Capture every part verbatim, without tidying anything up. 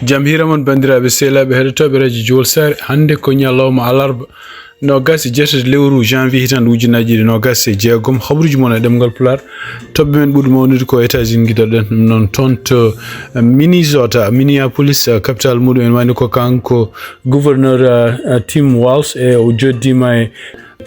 Jam hiira mon, banndiraaɓe sehlaaɓe heɗotooɓe Radio Jowol Saare. Hannde ko ñalawma alarba, noogas e jeetati lewru janvier, hitaande ujunnaji ɗiɗi noogas e jeegom. Habruuji mon e ɗemngal Pulaar, toɓɓe men ɓurɗe mawnude ko États-Unis ngidaɗen, ɗum noon toon to, eh, Minnesota, Minneapolis, eh, capital muɗum en wayno ko kanko gouverneur, eh, eh, Tim Walz, e o joddiima e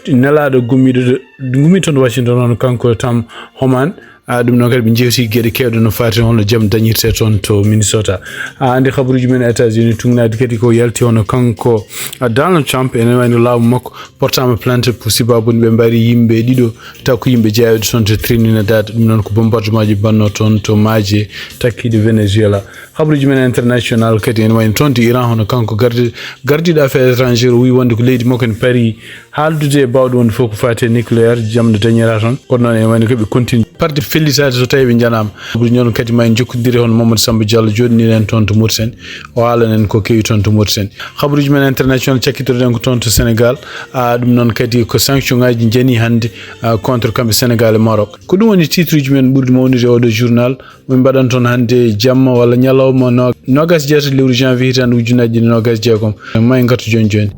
nelaaɗo gummiiɗo, gummiiɗo toon to Washington, on kanko Tom Homan. Ah, ɗum noon kadi ɓe njewti geɗe kewɗe no fati holno jam dañirte toon to Minnesota. Ah, ande habruuji men États-Unis, tugnaade kadi ko yalti hono kanko, ah, Donald Trump, ene wayno laamu makko portama plainte pour sibabude ɓe mbari yimɓe ɗiɗo, taw ko yimɓe jeeyaɓe toon to Trinidad. Ɗum noon ko bombardement ji mbanno toon to maaje takkiiɗe Venezuela. Habruuji men international kadi ene wayno toon to Iran, hono kanko gardi-, gardiiɗo affaires étrangères o wi wonde ko leydi makko ene paari haaldude e baawɗo wonde fof ko faati e nucléaire, jam no dañira toon. Kono noon ene wayno ko ɓe continue parti fellitaade so tawi ɓe njanaama. Habruuji noon kadi ma en njokkondire hono Mamadou Samba Diallo joɗɗinir en toon to Mauritanie. O haalan en ko kewi toon to Mauritanie. Habruuji men international cakkitoɗen ko toon to Sénégal. Ah, ɗum noon kadi ko sanction ngaji njani hannde, ah, contre kamɓe Sénégal e Maroc. Ko ɗum woni titre uji men ɓurɗi mawnude e oɗo journal. Min mbaɗan toon hannde jamma walla ñalawma no-, noogas e jeetati lewru janvier hitaande ujunnaji ɗiɗi noogas e jeegom. Ma en ngartu jooni jooni.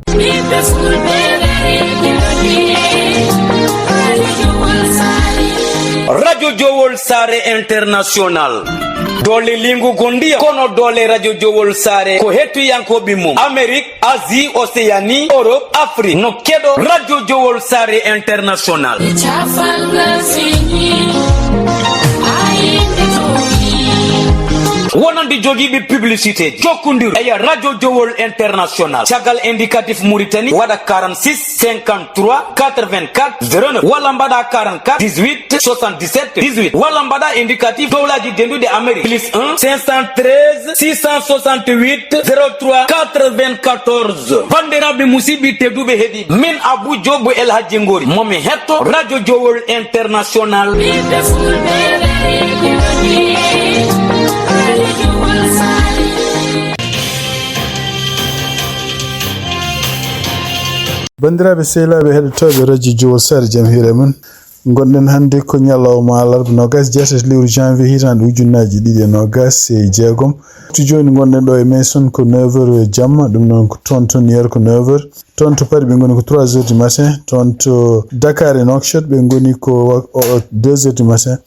Radio Jowol Saare International. Doole lingu gondiya, kono doole Radio Jowol Saare ko hettiyankooɓe mum. Amérique, Asie, Océanie, Europe, Afrique. No keɗo Radio Jowol Saare International. Wonande jogiiɓe publicité, jokkondir e Radio Jowol International. Caggal indicatif Mauritanie, waɗa quarante-six cinquante-trois quatre-vingt-quatre zéro neuf, walla mbaɗa quarante-quatre dix-huit soixante-dix-sept dix-huit, walla mbaɗa indicatif dowlaji dendude Amérique, plus un cinq cent treize six cent soixante-huit zéro trois quatre-vingt-quatorze. Bandiraɓe musidɓe tedduɓe heɗiɓe, min Abou Diop El Hadji Ngori, momi hetto Radio Jowol International. Bandiraɓe sehlaaɓe heɗotooɓe Radio Jowol Saare, jam hiire mon. Ngonɗen hannde ko ñalawma alarba noogas e jeetati lewru janvier hitaande ujunnaji ɗiɗi e noogas e jeegom. To jooni ngonɗen ɗo e Mason ko neuf heures jamma, ɗum noon ko toon to New York ko neuf heures. Toon to Paris ɓe ngoni ko trois heures du matin. Toon to Dakar e Nouakchott ɓe ngoni ko wa-, o, o, deux heures du matin.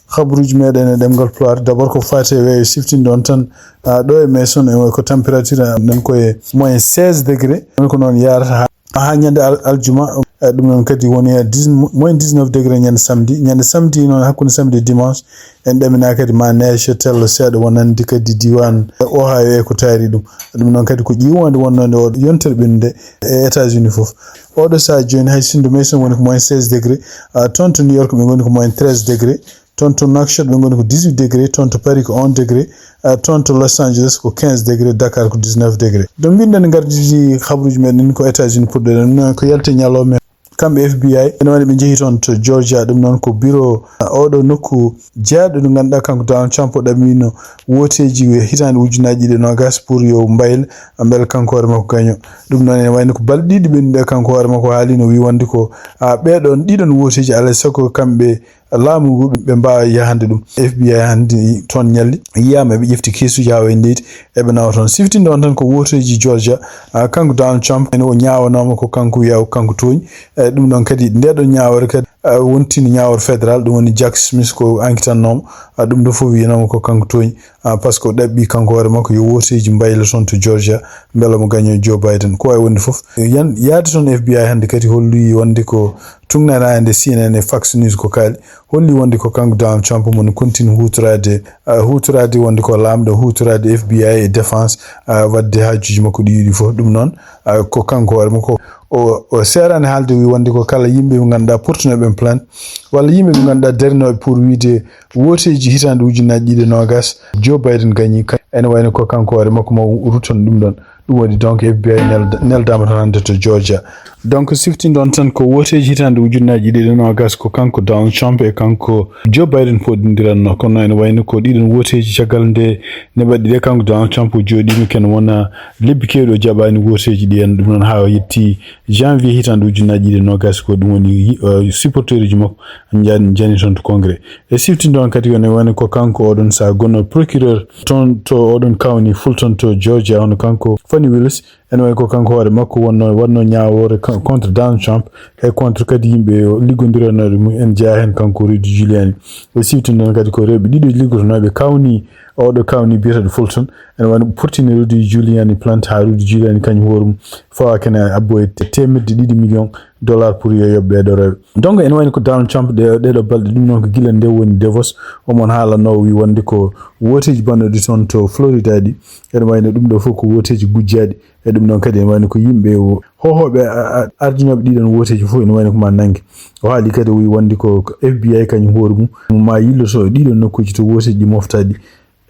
Habruuji meɗen e ɗemngal Pulaar, d'abord ko faati e weeyo siftinde on tan, ah, ɗo e Mason e ko température, ah, nan ko e moins seize degré. Ɗum ko noon yaarata haa haa ñande al-, aljuma, eh, ɗum noon kadi woni e dix, moins dix-neuf degré ñande samedi. Ñande samedi noon, hakkunde samedi e dimanche, en ɗamina kadi ma neige tello seeɗa, wonande kadi diiwaan Ohio e ko taari ɗum. Ɗum noon kadi ko ƴiiwonde wonnonde o yontere ɓennude e États-Unis fof. Oɗo sahaa jooni hay sinno Mason woni ko moins seize degré, ah, toon to New York ɓe ngoni ko moins treize degré. Toon to Nouakchott ɓe ngoni ko dix-huit degré, toon to Paris ko un degré, eh, toon to Los Angeles ko quinze degré, Dakar ko dix-neuf degré. Ɗo mbiɗen gardidi habruuji meɗen ko États-Unis puɗɗoɗen, ko yalti ñalawma. Kamɓe F B I, ene waɗi ɓe njehi toon to Georgia, ɗum noon ko bureau, eh, oɗo nokku jeyaaɗo ɗo ngannduɗaa kanko Donald Trump o ɗaɓɓiino wooteeji hitaande ujunnaji ɗiɗi e noogas pour yo mbaylo, mbele kanko hoore makko gaño. Ɗum noon ene wayno ko balɗe ɗiɗi ɓennuɗe kanko hoore makko haali no wi wonde ko, ah, ɓeɗon ɗiɗon wooteeji alaa e sago kamɓe laamu ngu ɓe mbaawa yahande ɗum. F B I hannde toon ñalli, yiyaama eɓe ƴefti keesuuji haa wayi leydi, eɓe nawa toon. Siftinde on tan ko wooteeji Georgia, ah, kanko Donald Trump, ene o ñaawanaama ko kanko wiyaa ko kanko tooñi. Eh, ɗum ɗoon kadi, nde ɗoon ñaawore kadi, ah, wontini ñaawore fédéral, ɗum woni Jack Smith ko enquêtannoomo, ah, ɗum ɗo fof wiyanaama ko kanko tooñi. Ah, par ce que o ɗaɓɓi kanko hoore makko yo wooteeji mbaylo toon to Georgia, mbela mo gaño Joe Biden. Ko wayi wonde fof, yan-, yaade toon F B I hannde kadi holli wonde ko tugnanaa e nde C N N e Fox News ko kaali, holli wonde ko kanko Donald Trump mo no continue huutoraade, ah, huutoraade wonde ko laamɗo, huutoraade F B I e défense, ah, waɗde haajuuji makko ɗi yiɗi fof. Ɗum noon, ah, ko kanko hoore makko o, o seeraani haalde wi wonde ko kala yimɓe ɓe ngannduɗaa portunooɓe ɓen plainte, walla yimɓe ɓe ngannduɗaa darinooɓe pour wiide wooteeji hitaande ujunnaji ɗiɗi e noogas, Joe Biden gañi, ka-, ene wayno ko kanko hoore makko ma rutton ɗum ɗoon. Ɗum waɗi donc F B I nel-, neldaama tan hannde to Georgia. Donc siftinde on tan ko wooteeji hitaande ujunnaji ɗiɗi e noogas ko kanko Donald Trump e kanko Joe Biden poɗɗindiranno. Kono ene wayno ko ɗiɗon wooteeji caggal nde ne ɓaddi ɗe kanko Donald Trump o jooɗiima ken wona lebbi keewɗi o jaɓaani wooteeji ɗi en. Ɗum noon haa o yetti janvier hitaande ujunnaji ɗiɗi e noogas ko ɗum woni, eh, supporteruuji makko njan-, njani toon to Congrès. E siftinde on kadi, woni, woni ko kanko oɗon sahaa gonno procureur toon to Oɗon kawni Fulton to Georgia, hono kanko Fani Willis, ene wayi ko kanko hoore makko wonno, waɗno ñaawoore ka-, contre Donald Trump, e contre kadi yimɓe liggondiranooɓe mum en, jeyaa heen kanko Rudy Giuliani. O siwti noon kadi ko rewɓe ɗiɗo liggotonooɓe kawni, oɗo kawni biyeteeɗo Fulton, ene wayno portini Rudy Giuliani plainte, haa Rudy Giuliani kañum hoore mum fawaaki ne abbo e te-, teemedde ɗiɗi million dollar pour yo yoɓ ɓeeɗo rewɓe. Donc ene wayno ko Donald Trump ɗe, ɗeɗo balɗe, ɗum noon ko gila nde woni Davos, omon haalanoo, wi wonde ko wooteeji bannoɗi toon to Florida ɗi, ene wayno ɗum ɗo fof ko wooteeji gujjaaɗi. E ɗum noon kadi ene wayno ko yimɓe o-, hohooɓe a-, a-, ardinooɓe ɗiɗon wooteeji fof ene wayno ko ma nannge. O haali kadi, o wi wonde ko F B I kañum hoore mum ma yilloto e ɗiɗon nokkuuji to wooteeji ɗi moftaɗi.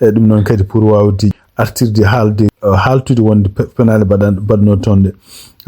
E ɗum noon kadi pour waawde artirde haalde, eh, haaltude wonde pe-, penaale mbaɗan-, mbaɗnoo toon ɗe.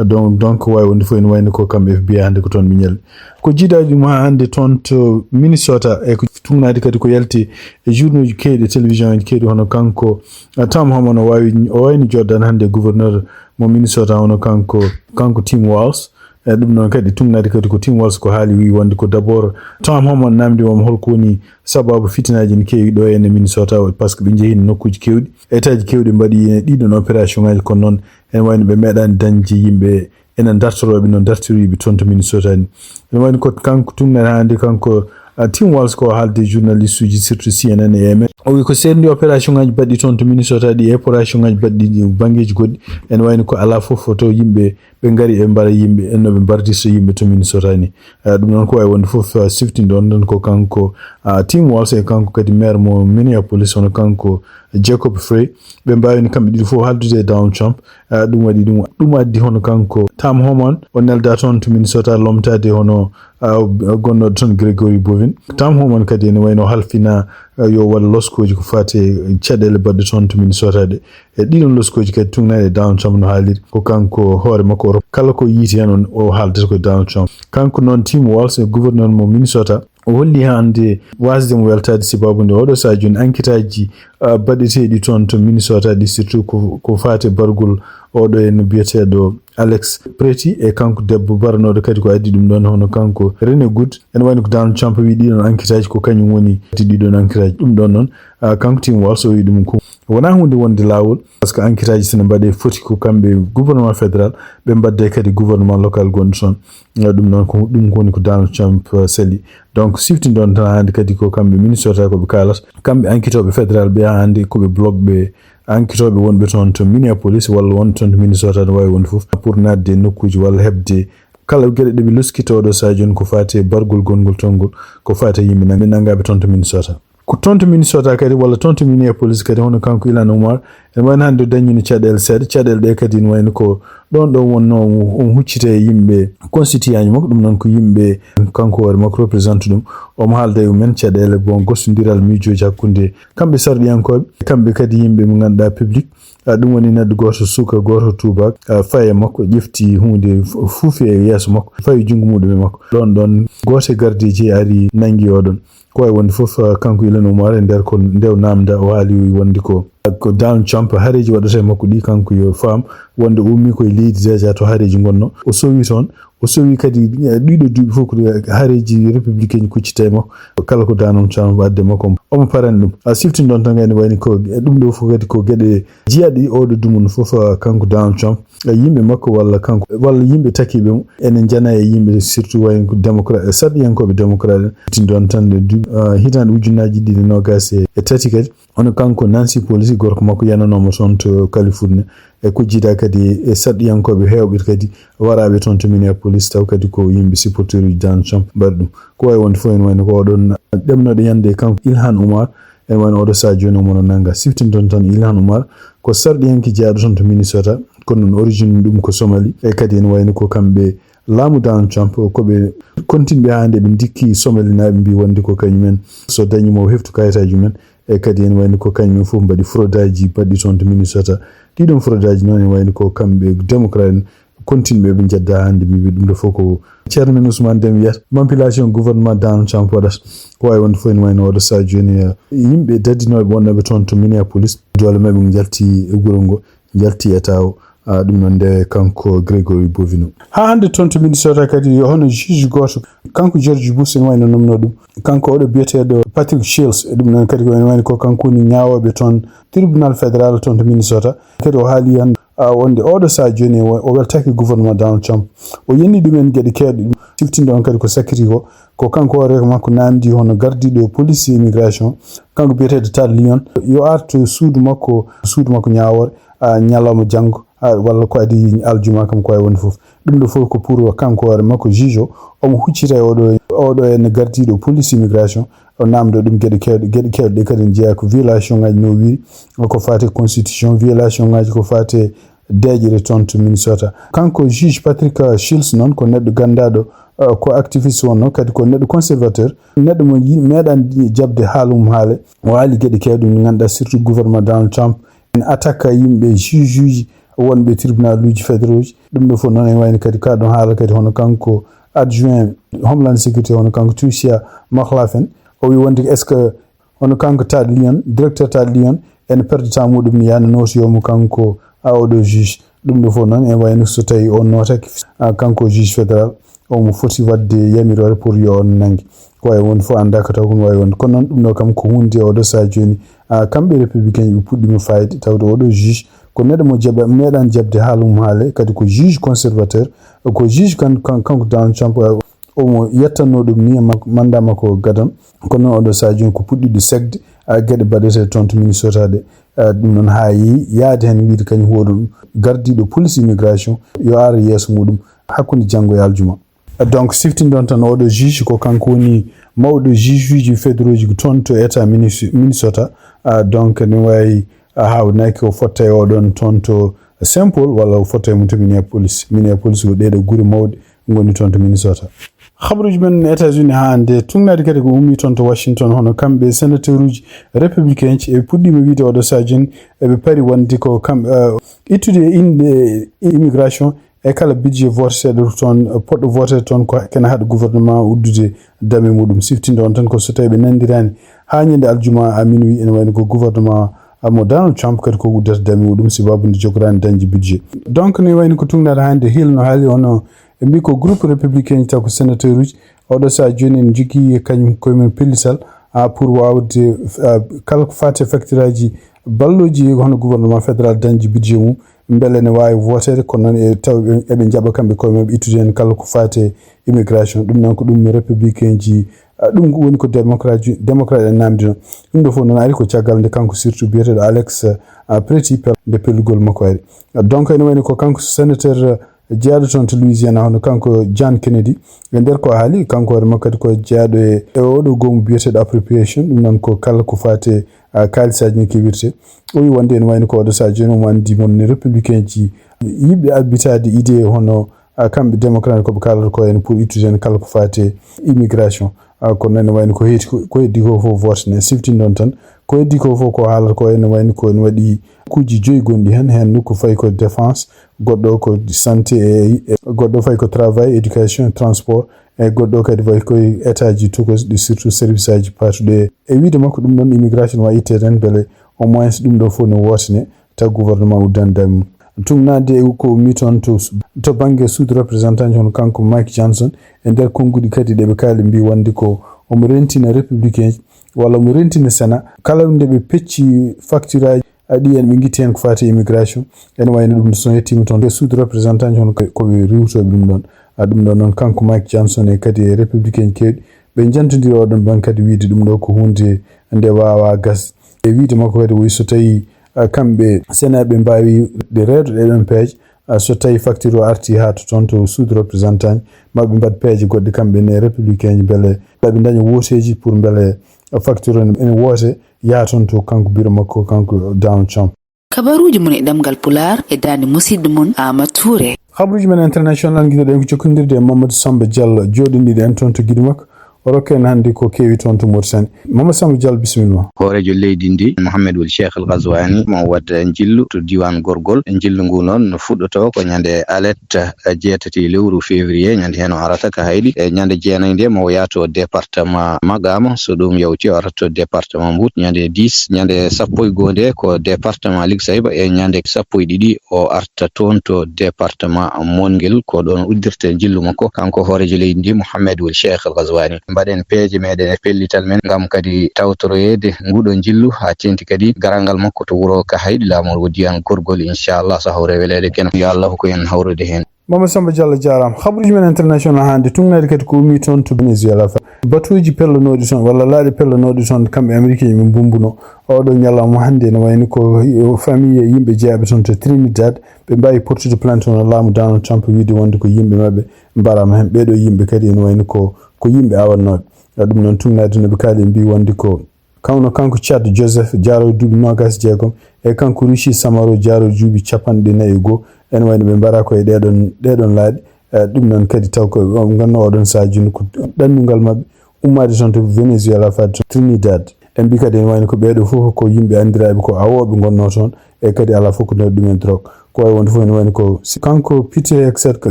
Donc, donc waawi wonde fof ene wayno ko kamɓe F B I hannde ko toon ɓe ñalli. Ko jiidaade ɗum haa hannde toon to Minnesota, e ko tugnaade kadi ko yalti e journaux ji keewɗi, télévision ji keewɗi, hono kanko, eh, Tom Homan o waawi, o wayno jooɗdaade hannde gouverneur mo Minnesota, hono kanko, kanko Tim Walz. E ɗum noon kadi tugnaade kadi ko Tim Walz ko haali, wi wonde ko d'abord Tom Homan namdi mo holko woni sababu fitinaaji ne keewi ɗo e Minnesota o, par ce que ɓe njehi nokkuuji keewɗi, état ji keewɗi mbaɗi e ɗiɗon opération ngaji, kono noon ene wayno ɓe meeɗaani dañde yimɓe ene dartorooɓe no dartoriiɓe toon to Minnesota ni. Ene wayno ko kanko tugnaade hannde kanko, ah, Tim Walz ko haalde journaliste uji, surtout C N N e M S N. O wi ko seerndi opération ngaji mbaɗɗi toon to Minnesota ɗi, e opération ngaji mbaɗɗi ɗi banngeeji goɗɗi, ene wayno ko alaa fof to yimɓe ɓe ngari e mbara yimɓe, e no ɓe mbardirta yimɓe to Minnesota ni. Eh, ɗum noon ko waawi wonde fof, eh, siftinɗon tan ko kanko, ah, Tim Walz e kanko kadi maire mo Minneapolis, hono kanko Jacob Frey. Ɓe mbaawino kamɓe ɗiɗo fof haaldude e Donald Trump. Eh, ɗum waɗi ɗum, ɗum addi hono kanko Tom Homan o nelda toon to Minnesota lomtaade hono, ah, gonnoɗo toon Gregory Boivin. Tom Homan kadi ene wayno halfina, eh, yo waɗ loskooji ko faati e caɗeele mbaɗɗe toon to Minnesota ɗe. E ɗiɗon loskooji kadi tugnaaɗi e Donald Trump no haaliri, ko kanko hoore makko o, kala ko yiiti heen on, o haaldata ko e Donald Trump. Kanko noon Tim Walz, e gouverneur mo Minnesota, o holli hannde waasde mo weltaade sababu nde oɗo sahaa jooni enquêteaji, ah, baɗeteeɗi toon to Minnesota ɗi, surtout ko, ko faati e bargol oɗo en biyeteeɗo Alex Pretti e kanko debbo baranooɗo kadi ko addi ɗum ɗoon, hono kanko Rene Good. Ene wayno ko Donald Trump wi ɗiɗon enquêteaji ko kañum woni addi ɗiɗon enquêteaji. Ɗum ɗoon noon, ah, kanko Tim Walz o wi ɗum ko wonaa huunde wonde laawol, par ce que enquêteaji so ne mbaɗe foti ko kamɓe gouvernement fédéral ɓe mbadde kadi gouvernement local gonɗo toon. Eh, ɗum noon ko ɗum woni ko Donald Trump, eh, sali. Donc siftinɗon tan hannde kadi ko kamɓe Minnesota ko ɓe kaalata, kamɓe enquêtooɓe fédéral ɓe hannde ko ɓe bloqué ɓe enquêtooɓe wonɓe toon to Minneapolis walla wonɓe toon to Minnesota no waawi wonde fof pour naatde e nokkuuji walla heɓde kala geɗe ɗe ɓe loskitoo ɗo sahaa jooni ko faati e bargol gonngol toon ngol, ko faati e yimɓe nan-, ɓe nanngaaɓe toon to Minnesota. Ko toon to Minnesota kadi walla toon to Minneapolis kadi hono kanko Ilhan Omar ene wayno hannde o dañino caɗeele seeɗa. Caɗeele ɗe kadi ene wayno ko ɗoon ɗo wonno omo huccita e yimɓe constituant makko, ɗum noon ko yimɓe kanko hoore makko représente ɗum. Omo haalda e mumen caɗeele bon gostondiral miijooji hakkunde kamɓe sarɗiyankooɓe, kamɓe kadi yimɓe mo ngannduɗaa public. Ah, ɗum woni neɗɗo gooto, suka gooto tuubaak, ah, faye makko ƴefti huunde fu-, fuufi e yeeso makko, fawi junngo muɗum e makko. Ɗoon ɗoon gooto e gardiiji ari nanngi oɗon. Ko wayi wonde fof, ah, kanko Ilhan Omar e nder ko nde o naamda, o haali wonde ko, ko Donald Trump hareeji waɗata e makko ɗi, kanko yo faam wonde o ummii ko e leydi déjà to hareeji ngonno. O sowi toon, o sowi kadi, eh, ɗiɗo duuɓi fof ko hareeji républicain kuccita e makko. Kala ko Donald Trump adde makko, omo parani ɗum. A siftin ɗoon tan kadi wayni ko, eh, ɗum ɗo fof kadi ko geɗe jiyaaɗe oɗo dumunna fof, ah, kanko Donald Trump, eh, yimɓe makko walla kanko, walla yimɓe takiiɓe mo, ene njana e yimɓe surtout wayni ko démocrate, eh, sarɗiyankooɓe démocrate en. Siftin ɗoon tan nde du-, ah, hitaande ujunnaaji ɗiɗi e noogaas e tati kadi. Hono kanko Nancy Pelosi, gorko makko yananoomo toon to Californie, e ko jiidaa kadi e sarɗiyankooɓe heewɓe kadi waraaɓe toon to Minneapolis, taw kadi ko yimɓe supporteruuji Donald Trump mbaɗi ɗum. Ko wayi wonde fof ene wayno ko oɗon ɗemnoɗo yande e kanko Ilhan Omar, ene wayno oɗo sahaa jooni omo no nannga. Siftin ɗoon tan Ilhan Omar ko sarɗiyanke jeyaaɗo toon to Minnesota, kono noon origine ɗum ko Somali, e kadi ene wayno ko kamɓe laamu Donald Trump ko ɓe kontinɓe haa nde ɓe ndikki Somalinaaɓe mbi wonde ko kañumen so dañi mo heftu kayitaaji mumen. E kadi ene wayno ko kañum fof mbaɗi fraudeaji baɗɗi toon to Minnesota. Ɗiɗon fraudeaji noon ene wayno ko kamɓe démocrate en kontinɓe ɓe njedda hannde mbiɓe ɗum ɗo fof ko ceerno men Ousmane Deme wiyata manipulation gouvernement Donald Trump waɗata. Ko wawi wonde fof ene wayno oɗo sahaa jooni, eh, yimɓe daddinooɓe wonnooɓe toon to Minneapolis, doole maɓɓe njalti e wuro ngo, njalti e tawo. Ah, ɗum noon nde kanko Gregory Bovino. Haa hannde toon to Minnesota kadi, hono juge gooto, kanko George Bush ene wayno nomnoo ɗum. Kanko oɗo biyeteeɗo Patrick Shields, ɗum noon kadi ko ene wayno ko kanko woni ñaawooɓe toon tribunal fédéral toon to Minnesota. Kadi o haali hannde, ah, wonde oɗo sahaa jooni o, o weltaaki gouvernement Donald Trump. O yenni ɗumen geɗe keewɗe. Siftinde on kadi ko sakkiti ko, ko kanko hoore makko namdi hono gardiiɗo police immigration, kanko biyeteeɗo Todd Lyon, yo artu suudu makko, suudu makko ñaawoore, ah, ñalawma janngo, ah, walla ko adi aljuma kam ko wawi wonde fof. Ɗum ɗo fof ko pour kanko hoore makko juge o, omo huccita e oɗo, oɗo en gardiiɗo police immigration, o namdo ɗum geɗe keewɗe, geɗe keewɗe ɗe kadi ne jeeya ko violation ngaji no wiiri, ko faate constitution, violation ngaji ko faate deeƴere toon to Minnesota. Kanko juge Patrick Shields noon ko neɗɗo ganndaɗo, uh, ko activiste wonno, kadi ko neɗɗo conservateur, neɗɗo mo yi-, meeɗan jaɓde haala mum haale. O haali geɗe keewɗe ɗum ngannduɗaa, surtout gouvernement Donald Trump en attaque yimɓe juge uji wonɓe tribunal uji fédéraux uji. Ɗum ɗo fof noon en wayno kadi ka ɗon haala kadi hono kanko adjoint Homeland Security, hono kanko Tricia McLaughlin, o wi wonde est-ce que hono kanko Todd Lyon, directeur Todd Lyon, ene perdata muɗum ni yana nooti yomo kanko a oɗo juge. Ɗum ɗo fof noon en wayno so tawi on nootake, ah, kanko juge fédéral, omo foti waɗde yamiroore pour yo on nannge. Ko wawi wonde fof annda ko taw ko no wawi wonde. Kono noon ɗum ɗo kam ko hunde oɗo sahaa jooni, ah, kamɓe républicain ɓe puɗɗima fayde tawde oɗo juge ko neɗɗo mo jaɓa, meeɗan jaɓde haala mum haale, kadi ko juge conservateur, ko juge kan-, kan-, kanko Donald Trump, ah, omo yettanno ɗum ni e makko, mandat makko gadon. Kono noon oɗo sahaa jooni ko puɗɗiɗo segde, ah, geɗe baɗeteɗe toon to Minnesota ɗe. Ah, ɗum noon haa yehi yaade heen wiide kañum hoɗum gardiiɗo police immigration yo ar yeeso muɗum hakkunde janngo e aljuma. Ah, donc siftinde on tan oɗo juge ko kanko woni mawɗo juge uji fédéraux ji toon to état Minnes-, Minnesota. Ah, donc ne wawi, ah, haawnaki o fotta e oɗon toon to Saint Paul walla o fotta e mum to Minneapolis. Minneapolis ko ɗeɗo gure mawɗe ngoni toon to Minnesota. Habaruuji men États-Unis haa hannde, tugnaade kadi ko ummii toon to Washington, hono kamɓe sénateur uji républicain ji, eɓe puɗɗiima wiide oɗo sahaa jooni, eɓe pari wonde ko kam, eh, ittude e innde immigration e kala budget voteteeɗo toon, eh, poɗɗo voteede toon ko kene haɗa gouvernement uddude dame muɗum. Siftinde on tan ko so tawi ɓe nanndiraani haa ñande aljuma a minuit, ene wayno ko gouvernement mo Donald Trump kadi ko uddata dame muɗum sibabu nde jogoraani dañde budget. Donc ne wayno ko tugnaade hannde hiil no haali hono ɓe mbi ko groupe républicain ji taw ko sénateur uji, oɗo sahaa jooni ene jogii kañum koye mum pellital, ah, pour waawde, ah, kala ko faati e facture aji ballooji hono gouvernement fédéral dañde budget mum, mbele ne waawi voteede, kono noon e taw ɓe, eɓe njaɓa kamɓe koye maɓɓe ittude heen kala ko faati e immigration. Ɗum noon ko ɗum républicain ji, ah, ɗum woni ko démocrate ji, démocrate en naamndino. Ɗum ɗo fof noon ari ko caggal nde kanko surtout biyeteeɗo Alex, ah, Pretti pel-, nde pellugol makko ari. Donc ene wayno ko kanko sénateur, eh, jeyaaɗo toon to Louisiana, hono kanko John Kennedy. E nder ko haali, kanko hoore makko kadi ko jeyaaɗo e, e oɗo goomu biyeteeɗo appropriation, ɗum noon ko kala ko faati e, ah, kaalisaaji ne kewirte. O wi wonde ene wayno ko oɗo sahaa jooni omo anndi mon ne républicain ji yiɗɓe abbitaade idée hono, ah, kamɓe démocrate ko ɓe kaalata ko en pour ittude heen kala ko faati e immigration. Ah, kono ene wayno ko heedi ko, ko heddi ko fof vote ne. Siftinde on tan, ko heddi ko fof ko haalata ko ene wayno ko ene waɗi kuuji joyi gonɗi heen, heen ko fayi ko défense, goɗɗo ko santé e, e goɗɗo fayi ko travail, éducation, transport, e goɗɗo kadi fayi koye état ji tokosɗi, surtout service aji paatuɗi. E wiide makko ɗum ɗon immigration wa itte tan beele au moins ɗum ɗo fof ne wootine taw gouvernement uddani dame mum. Tugnaade e ko ummi toon to, to bannge sous-représentant hono kanko Mike Johnson e nder konnguɗi kadi ɗe ɓe kaali mbi wonde ko omo rentina républicain walla omo rentina Sénat kala nde ɓe pecci facture aji, a ɗi en ɓe ngitti heen ko faati e immigration. Ene wayno ɗum so yettiima toon e sous-représentant hono ko, ko ɓe riwtooɓe ɗum ɗon. A ɗum ɗon noon kanko Mike Johnson e kadi e républicain keewɗi ɓe njantondiri oɗon ban kadi wiide ɗum ɗo ko hunde nde waawa gas. E wiide makko kadi woyi so tawi, ah, kamɓe Sénat ɓe mbaawi de reedo ɗe ɗon peeje, ah, so tawi facture o arti haa to toon to sous-représentant maɓɓe mbaɗ peeje goɗɗe kamɓe ne républicain ji mbele ɓe ndaña wooteeji pour mbele facture o ene woote yaha toon to kanko bureau makko kanko Donald Trump. Kabaruuji mon e ɗemngal Pulaar e daande musiɗɗo mon Aamadu Tuure. Kabaruuji men international ngiɗoɗen ko jokkondirde e Mamadou Samba Diallo, jooɗindiɗo en toon to Gidimak. O rokka en hannde ko keewi toon to Mauritanie. Mama Samba Diallo, bisimilla ma. Hooreejo leydi ndi, Mohamed Wul Cheikh Al Ghazwani, mo wadda njillu to diiwaan Gorgol. Njillu ngu noon no fuɗɗotoo ko ñande alet, eh, jeetati lewru février, ñande heen o arata ka Hayɗi. E ñande jeenayi nde mo yaato département Magama, so ɗum yawti o arata to département Mbour. Ñande dix, ñande sappo e goo nde ko département Liksayba, e ñande sappo e ɗiɗi o arta toon to département Mongel, ko ɗoon uddirta njillu makko, kanko hooreejo leydi ndi, Mohamed Wul Cheikh Al Ghazwani. Mbaɗen peeje meɗen e pellital men ngam kadi tawtoroyeede nguɗo njillu haa teeŋti kadi garal ngal makko to wuro ka Hayɗi, laamorgo diiwaan Gorgol, inchallah, so hawre weleede keno. Yo Allah hokku en hawrude heen. Mama Samba Diallo, jaaraama. Habaruuji men international hannde, tuugnaade kadi ko ummii toon to Venezuela. Batuuji pellanooɗi toon, walla laaɗe pellanooɗe toon, kamɓe Amerikaaɓe ɓe mbumbunoo. Oɗo ñalawma hannde ene wayni ko famille yimɓe jeyaɓe toon to Trinidad, ɓe mbaawi portude plainte hono laamu Donald Trump, wiide wonde ko yimɓe maɓɓe mbaraama heen. Ɓeeɗo yimɓe kadi ene wayni ko, ko yimɓe awannooɓe. Ɗum noon, tuugnaade no ɓe kaali, ɓe mbii wonde ko kawno kanko Chad Joseph, jaaroowo duuɓi noogaas e jeegom, e kanko Rishi Samaro, jaaroowo duuɓi capanɗe nayi e goo. Ene wayno ɓe mbaraa ko e ɗeeɗoon, ɗeeɗoon laaɗe. Eh, ɗum noon kadi taw ko, um, ngannoo oɗon sahaa jooni ko ɗannungal maɓɓe ummaade toon to Venezuela faade to Trinidad. En mbii kadi ene wayno ko ɓeeɗo fof ko yimɓe anndiraaɓe ko awooɓe ngonnoo toon, e kadi alaa fof ko nder ɗumen drogue. Ko wayi wonde fof ene wayno ko si-, kanko Pete Hegseth, ko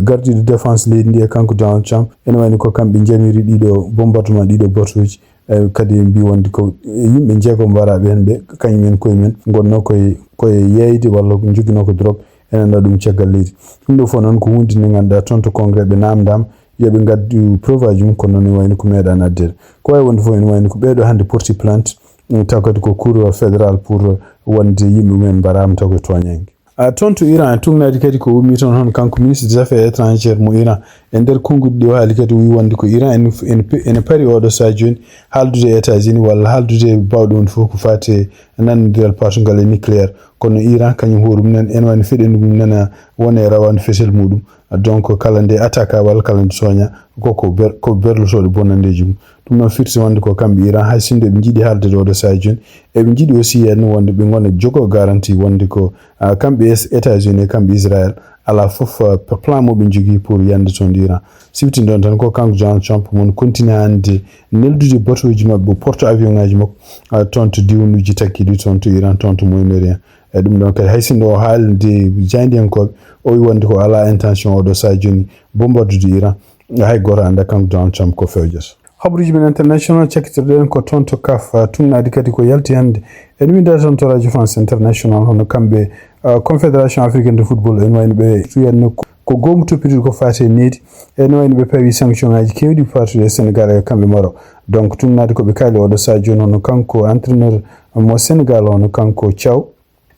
gardiiɗo défense leydi ndi, e kanko Donald Trump, ene wayno ko kamɓe njamiri ɗiɗo bombardement, ɗiɗo batuuji. E kadi en mbii wonde ko yimɓe jeegom mbaraaɓe heen ɓe, kañum en koye men ngonnoo koye, koye yeeyde walla ko njoginoo ko drogue, ene anndaa ɗum caggal leydi. Ɗum ɗo fof noon ko huunde nde ngannduɗaa toon to Congrès ɓe naamndaama yo ɓe ngaddu preuve aji mum, kono noon ene wayno ko meeɗaani addeede. Ko wayi wonde fof ene wayno ko ɓeeɗo hannde porti plainte, mm, taw kadi ko Cour fédérale pour wonde yimɓe mumen mbaraama taw ko tooñaange. A, toon to Iran, tuugnaade kadi ko ummii toon hono kanko ministre des affaires étrangères mo Iran. E nder konnguɗi ɗi o haali kadi, o wii wonde ko Iran ene, ene, ene pari oɗo sahaa jooni haaldude e États-Unis walla haaldude e baawɗo wonde fof ko faati e nanondiral paatungal e nucléaire. Kono Iran kañum hoore mum nan, ene wayno feɗendu mum nana wona e rawaandu fetel muɗum. Donc, kala nde attaque walla kala nde tooña, ko, ko ber-, ko berlotooɗo bonnandeeji mum. Ɗum noon firti wonde ko kamɓe Iran, hay sinno eɓe njiɗi haalde ɗo, ɗo sahaa jooni, eɓe njiɗi aussi henno wonde ɓe ngona jogo garantie wonde ko, ah, kamɓe es-, États-Unis e kamɓe Israël, alaa fof, ah, p-, plan mo ɓe njogii pour yande toon Iran. Siftinde on tan ko kanko Donald Trump mon continue hannde neldude batuuji maɓɓe, porte avion ngaji makko, ah, toon to diwnuuji takkiɗi toon to Iran, toon to Moyen-Orient. E ɗum ɗon kadi, hay sinno o haaldi jaayndiyankooɓe, o wi wonde ko alaa intention oɗo sahaa jooni bombardude Iran. Hay gooto anndaa kanko Donald Trump ko fewjata. Habaruuji men international cakkitirɗen ko toon to kaf, tuugnaade kadi ko yalti hannde. En winda toon to Radio France International, hono kamɓe, ah, Confédération Africaine de Football, en wayno ɓe tuyanno ko, ko goomu toppitiri ko faati e needi. En wayno ɓe pawi sanction ngaji keewɗi faatude e Sénégal e kamɓe Maroc. Donc, tuugnaade ko ɓe kaali oɗo sahaa jooni, hono kanko entraîneur mo Sénégal, hono kanko Thiaw.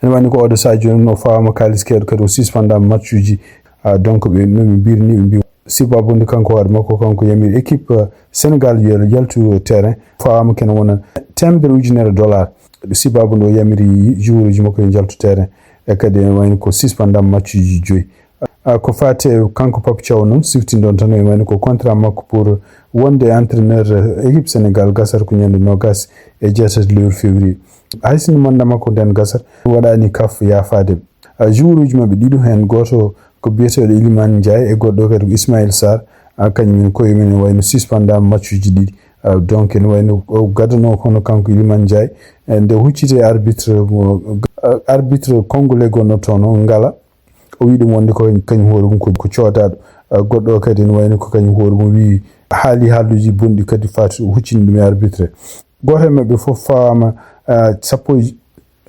Ene wayno ko oɗo sahaa jooni no fawaama kaalis keewɗo kadi o sispandaama matchuji. Ah, donc ɓe, no ɓe mbiri ni, ɓe mbi sibabude kanko hoore makko, kanko yamiri équipe, ah, Sénégal yo yaltu terrain. Fawaama kene wona teemedere ujunere dollar. Sibabude o yamiri joueuruji makko yo njaltu terrain. E kadi ene wayno ko sispandaama matchuji joyi. Ah, ko faati e kanko Pape Thiaw noon, siftindon tan, ene wayno ko contrat makko pour wonde entraîneur, eh, équipe Sénégal gasata ko ñande noogas e jeetati lewru février. Hay sinno mandat makko nden gasata, waɗaani kaf yaafaade. Ah, joueuruji maɓɓe ɗiɗo, heen gooto ko biyeteeɗo Iliman Ndiaye e goɗɗo kadi ko Ismaïla Sarr. Ah, kañum en koye mum en wayno sispandaama matchuji ɗiɗi. Ah, donc ene wayno o gadanoo kono kanko Iliman Ndiaye, eh, nde hucciti e arbitre mo, ah, arbitre congolais gonno toon o Ngala. O wi ɗum wonde ko kañum hoore mum ko, ko coodaaɗo. Ah, goɗɗo o kadi ene wayno ko kañum hoore mum wi haali haaluuji bonɗi kadi faati o huccini ɗum e arbitre. Gooto e maɓɓe fof fawaama, ah, sappo e,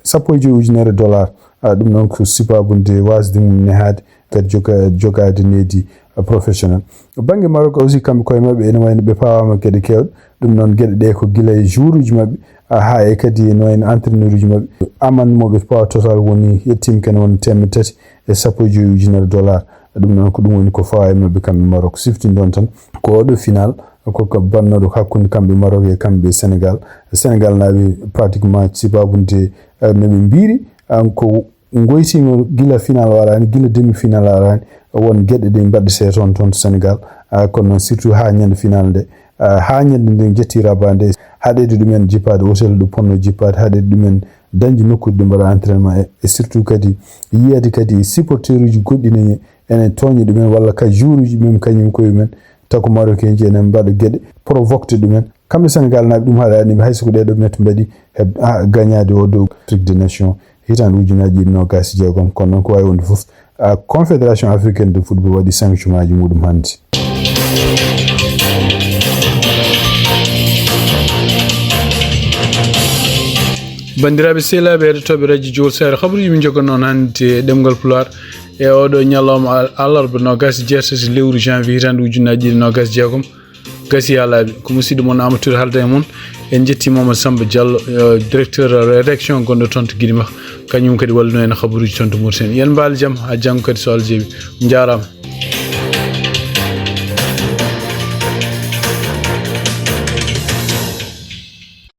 sappo e joyi ujunere dollar. Ah, ɗum noon ko sibabude waasde mum nehaade kadi joga-, jogaade needi, ah, professionnel. Bannge Maroc aussi, kamɓe koye maɓɓe ene wayno ɓe pawaama geɗe keewɗe. Ɗum noon geɗe ɗe ko gila e joueuruji maɓɓe, ah, haa e kadi ene wayno entraîneuruji maɓɓe. Amande mo ɓe pawa total woni yettiima kene woni teemedde tati e sappo e joyi ujunere dollar. Ɗum noon ko ɗum woni ko fawa e maɓɓe kamɓe Maroc. Siftindon tan ko oɗo final ko, ko bannooɗo hakkunde kamɓe Maroc e kamɓe Sénégal. Sénégal naaɓe pratiquement sibabude, eh, no ɓe mbiri, ah, ko ngoytiima gila final o araani, gila demi final o araani, won geɗe ɗe mbaɗetee toon, toon to Sénégal. Ah, kono noon surtout haa ñande final nde, ah, haa ñande nde jetti Rabat nde, haɗeede ɗumen jippaade hôtel ɗo ponno jippaade, haɗeede ɗumen dañde nokkuuji ɗo mbaɗa entraînement e, e surtout kadi yiyeede kadi supporteruuji goɗɗi ne ene tooña ɗumen walla ka joueuruuji ɗumen kañum koye mumen. Taw ko Marocain ji enen mbaɗa geɗe, provokde ɗumen. Kamɓe Senegal naaɓe ɗum haɗaani ɓe, hay so ko ɗee ɗoo mette mbaɗi heɓ-, ah, gañaade o dow Afrique des Nations hitaande ujunaaji ɗiɗi noogaas e jeegom. Kono noon ko waawi wonde fof, ah, Confédération africaine de football waɗi sanction aji muɗum hannde. Banndiraaɓe sehilaaɓe heɗotooɓe radio Jowol Sahel, kabaruuji min njoganii on hannde e ɗemngal Pulaar e oɗo ñalawma al-, alarba noogaas e jeetati lewru janvier hitaande ujunaaji ɗiɗi noogaas e jeegom. Gasi haa laaɓi. Ko musidɗo mon Amadou Touré haalda e mon. En njetti Mamadou Samba Diallo, eh, directeur rédaction gonɗo toon to Guidimax. Kañum kadi wallino en kabaruuji toon to Mauritanie. Yo en mbaal jam haa janngo kadi so Allah jaɓi. Njaaraama.